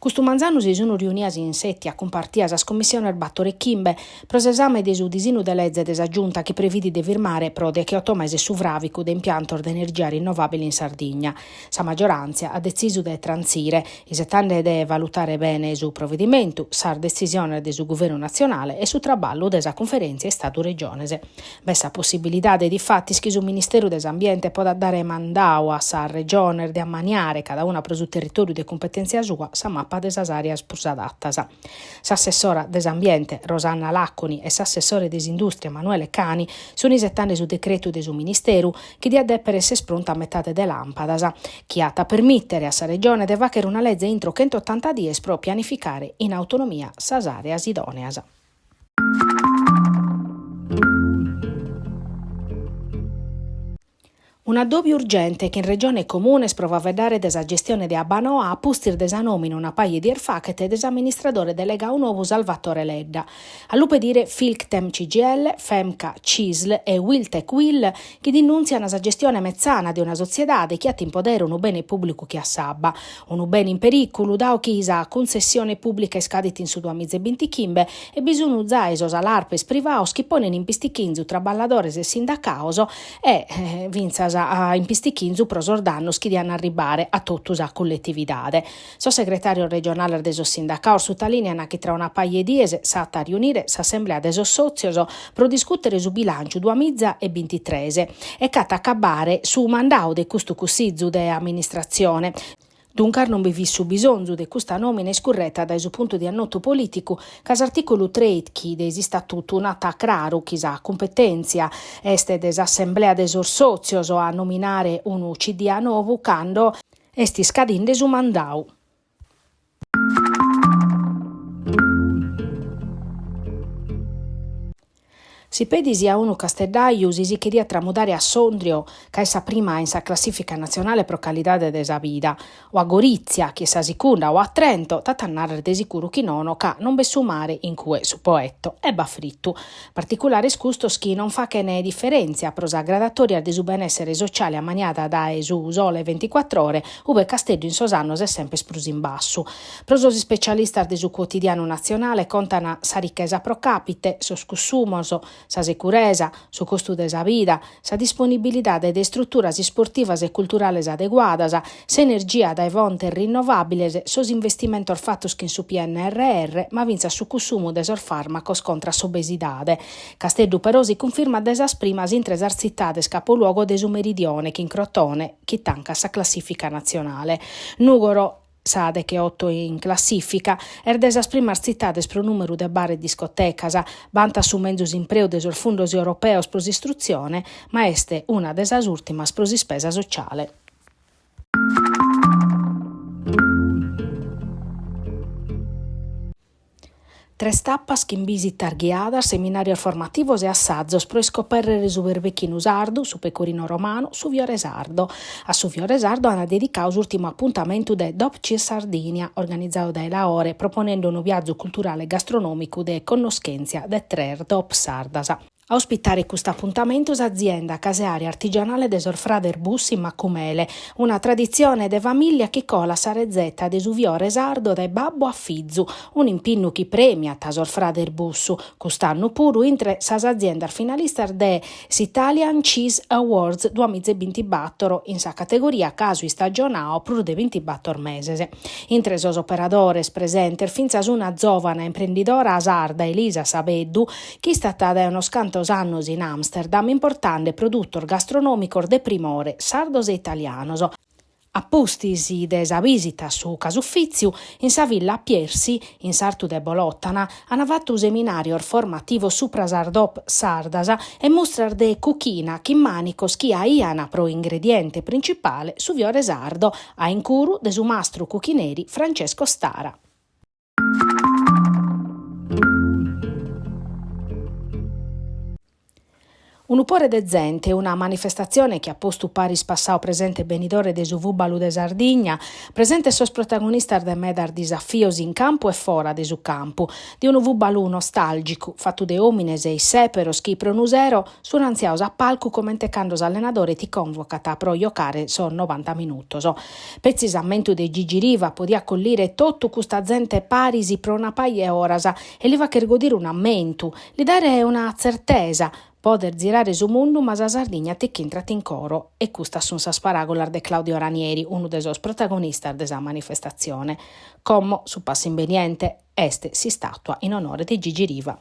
Custu manzanu si sunu riunias in Setia cumpartia sas commissiones bator e chimbe pro s'esame de su disinnu de leze de sa Giunta chi previdit de firmare pro decheoto meses su fràvicu de impiantos de energia rinnovàbile in Sardigna. Sa magioràntzia at detzisu de trantzire, isetande de valutare bene su provedimentu, sas detzisiones de su Guvernu natzionale e su traballu de sa Cunferèntzia Istadu-Regiones. B'est sa possibilidade, difatis, chi su Ministeru de s'Ambiente podat dare mandau a sas Regiones de ammaniare, cada una pro su territòriu de cumpetèntzia sua, sa mapa de sas àreas prus adatas. S'assessora de s'Ambiente, Rosanna Laconi, e s'assessore de s'Indùstria, Emanuele Cani, sunt isetande su decretu de su Ministeru, chi diat dèpere esser prontu a metade de làmpadas, chi at a permìtere a sa Regione de fàghere una leze intro chentotanta dies pro pianificare in autonomia sas àreas idòneas. Un'addòbiu urgente chin Regione e Comunes pro faeddare de sa gestione de Abbanoa a pustis de sa nòmina una paja 'e dies faghet de s'amministradore delegadu nou Salvatore Ledda. A lu pedire Filctem CGIL, Femca Cisl e Uiltec Uil chi dinùntzian sa gestione metzana de una sotziedade chi at in podere unu bene pùblicu che a s'abba. Unu bene in perìculu dadu chi sa cuntzessione pùblica iscadit in su duamiza e bintichimbe e bi sun zai sos alarpes privados chi ponen in pistichinzu traballadores e sindacados e fintzas in pistichinzu pro sos dannos chi dian arribbare a totu sa colletividade. Sos segretàrios regionales de sos sindacados sutalìnian chi tra una paja 'e dies s'at a riunire s'assemblea de sos sòtzios pro discùtere su bilànciu duamiza e bintitres e ch'at a acabare su mandadu de custu cussizu de amministratzione. Duncas non bi fit su bisonzu de custa nòmina iscurreta dae su puntu de annotu polìticu, ca s'artìculu trèichi de s'istatutu nat craru chi sa cumpetèntzia est de s'assemblea de sos sòtzios a nominare unu CDA nou cando est iscadinde su mandadu. Si pedis a unu casteddaju si si cheriat tramudare a Sondrio, ca est sa prima in sa classìfica natzionale pro calidade de sa vida, o a Gorìtzia, chi est sa sicunda, o a Trento, t'at a nàrrere de sicuru chi nono, ca non b'est su mare in cue su Poetto e b'at fritu. Particulares custos chi non fachent diferèntzia pro sa gradatòria de su benèssere sociale ammaniada dae su Sole Ventiquattr'Ore, ube Casteddu in sos annos est semper prus in bassu. Pro sos ispecialistas de su cuotidianu natzionale contan sa richesa pro càpite, sos cussumos, sa securesa, su costu de sa vida, sa disponibilidade de istruturas isportivas e culturales adeguadas, s'energia dae fontes rinnovàbiles, sos investimentos fatos chin su PNRR, ma fintzas su cussumu de sos fàrmacos contra s'obesidade. Casteddu però si cunfirmat de sas primas intre sas tzitades capoluogo de su Meridione chin Crotone, chi tancat sa classìfica natzionale. Nùgoro, sa decheoto in classìfica, est de sas primas tzitades pro nùmeru de bar e discotecas, bantat su menzus impreu de sos fundos europeos pro s'istrutzione, ma est una de sas ùrtimas pro s'ispesa sociale. Tres tapas chin bìsitas ghiadas, seminàrios formativos e assazos pro iscopèrrere su berbechinu sardu, su pecorino romanu, su fiore sardo. A su fiore sardo ant dedicadu s'ùrtimu apuntamentu de Dop Cheese Sardinia, organizadu dae Laore, proponende unu viazu culturale e gastronòmicu de connoschèntzia de tres Dop sardas. A ospitare custu apuntamentu s'azienda caseària artigianale de sos frades Bussi in Macumele, una traditzione de famìllia chi colat sa rezeta de su fiore sardo dae babbu a fizu, un'impinnu chi prèmiat sos frades Bussu, cust'annu puru intre sas aziendas finalistas de s'Italian Cheese Awards duamizebintibatoro in sa categoria casu istagionadu prus de bintibator meses. Intre sos operadores presentes fintzas una zòvana imprendidora sarda Elisa Sabeddu, chi istat dae unos cantos annos in Amsterdam importende produtos gastronòmicos de primore sardos e italianos. A pustis de sa bìsita a su casufìtziu, in sa Villa Piercy, in sartu de Bolòtana, ant fatu seminàrios formativos supra sas DOP sardas e mustras de cuchina chin mànicos chi aiant pro ingrediente principale su fiore sardo, a incuru de su mastru cuchineri Francesco Stara. Unu pore de zente, una manifestatzione chi at postu paris passadu, presente e benidore de su fùbalu de Sardigna, presentes sos protagonistas de medas disafios in campu e fora de su campu, de unu fùbalu nostàlgicu, fatu de òmines e issèperos chi pro unu sero sun antziados a palcu comente cando s'allenadore ti convocat pro jocare sos novanta minutos. Petzi s'ammentu de Gigi Riva podiat collire totu custa zente paris pro una paja 'e oras e li fagher godire un'ammentu, li dare una tzertesa, podes zirare su mundu ma sa Sardigna ti ch'intrat in coro. E custas sun sas paràgulas de Claudio Ranieri, unu de sos protagonistas de sa manifestatzione. Como su passu imbeniente est s'istàtua in onore de Gigi Riva.